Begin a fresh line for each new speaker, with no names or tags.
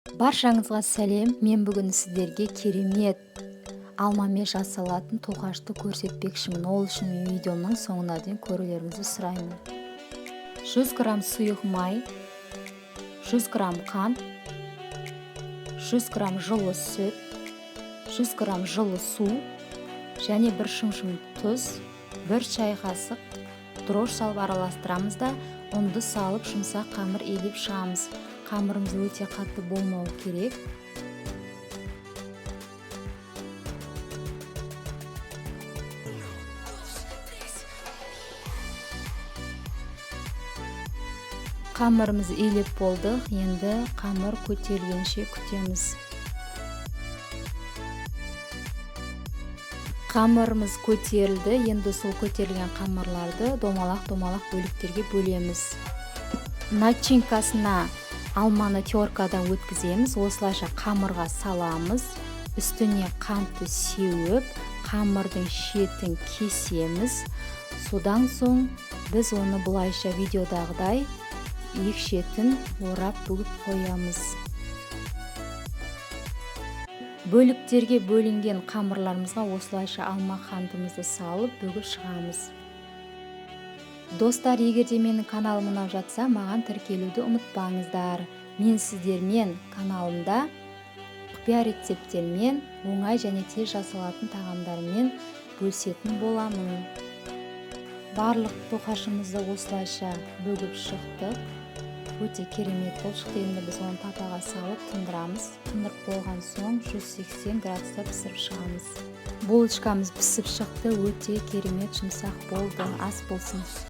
Баршаңызға сәлем! Мен бүгін сіздерге керемет алмамен жасалатын тоқашты көрсетпекшімін. Ол үшін видеомның соңына дейін көрулеріңізді сұраймын. 100 грамм сұйық май, 100 грамм қант, 100 грамм жылы сүт, 100 грамм жылы су және бір шымшым тұз, 1 шай қасық дрожж салып араластырамыз да, ұнды салып жұмсақ қамыр илеп шығамыз. Қамырымыз өте қатты болмау керек. Қамырымыз илеп болдық, енді қамыр көтерілгенше күтеміз. Қамырымыз көтерілді, енді сол көтерілген қамырларды домалақ-домалақ бөліктерге бөлеміз. Начинкасына алманы теркадан өткіземіз, осылайша қамырға саламыз, үстіне қантты сеуіп, қамырдың шетін кесеміз. Содан соң біз оны бұлайша видеодағыдай екі шетін орап бүгіп қоямыз. Бөліктерге бөлінген қамырларымызға осылайша алма қантымызды салып бүгіп шығамыз. Достар, егер де менің каналым ұнап жатса, маған тіркелуді ұмытпаңыздар. Мен сіздермен каналымда құпия рецепттермен, оңай және тез жасалатын тағамдармен бөлісетін боламын. Барлық тоқашымызды осылайша бүгіп шықтық. Өте керемет болып шықты. Енді біз оны табаға салып тындырамыз. Тындырып болған соң 180 градуста пісіріп шығамыз. Булочкамыз пісіп шықты, өте керемет жұмсақ болды. Ас болсын.